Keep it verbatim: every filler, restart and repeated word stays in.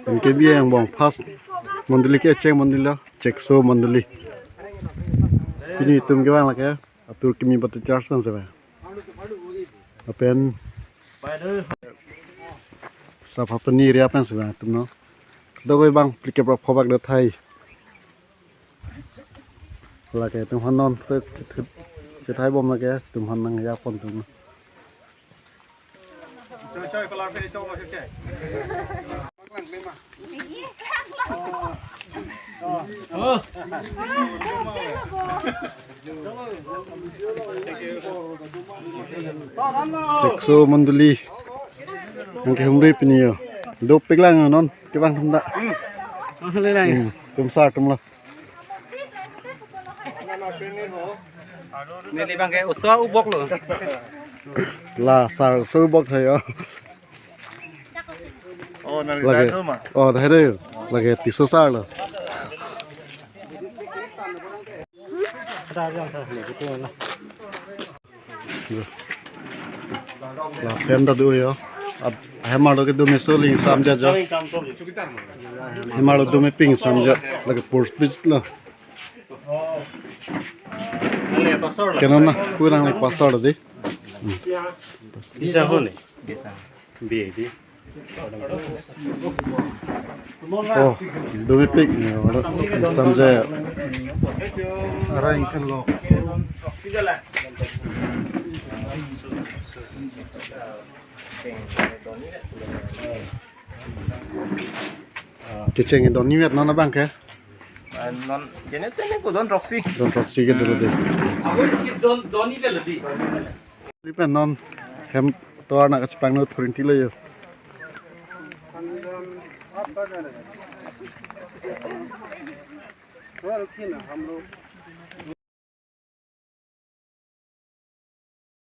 Anke bi angbong first mondoli ke chek mondoli lo, chekso mondoli. Pini itum kevang lake Atur Kimi Baptist Church pen si ba. Lapen Sapapani area pen si ba itum, no. Dogoi bang phlikep ra phobak do thai. Lake itum han non te chethai bom lake itum han nang ya pon tum. Chekso mondoli. Anke humri pini yo. Dopik lang non kevang atum ta. Hmm, tum sar atum lo. Neli bang ke oso ubok lo. La sar oso ubok tha yo. Oh, neli lake, dai do ma? Oh, dai do. Lake Tisso sar lo. Lapen ta do yo. Ab, hemar do kedo meso ling samjat jo. Hemar do meping samjat. Lake first pitch lo. Kenon na, kurang lake pastor di. Hmm. Bisa ho ni? Bisa. Bi, bi. Oh, do mepik ni, samjat. Ara ingkan lo. Kecheng doni vet non abang ke? Ah, non, jene tene ko don throksi. Don throksi ke dolo de. Abo isi don, doni ke lodi. Lipen non hem tovar na kachepangno thurin tilo yo. Well, kina, hum log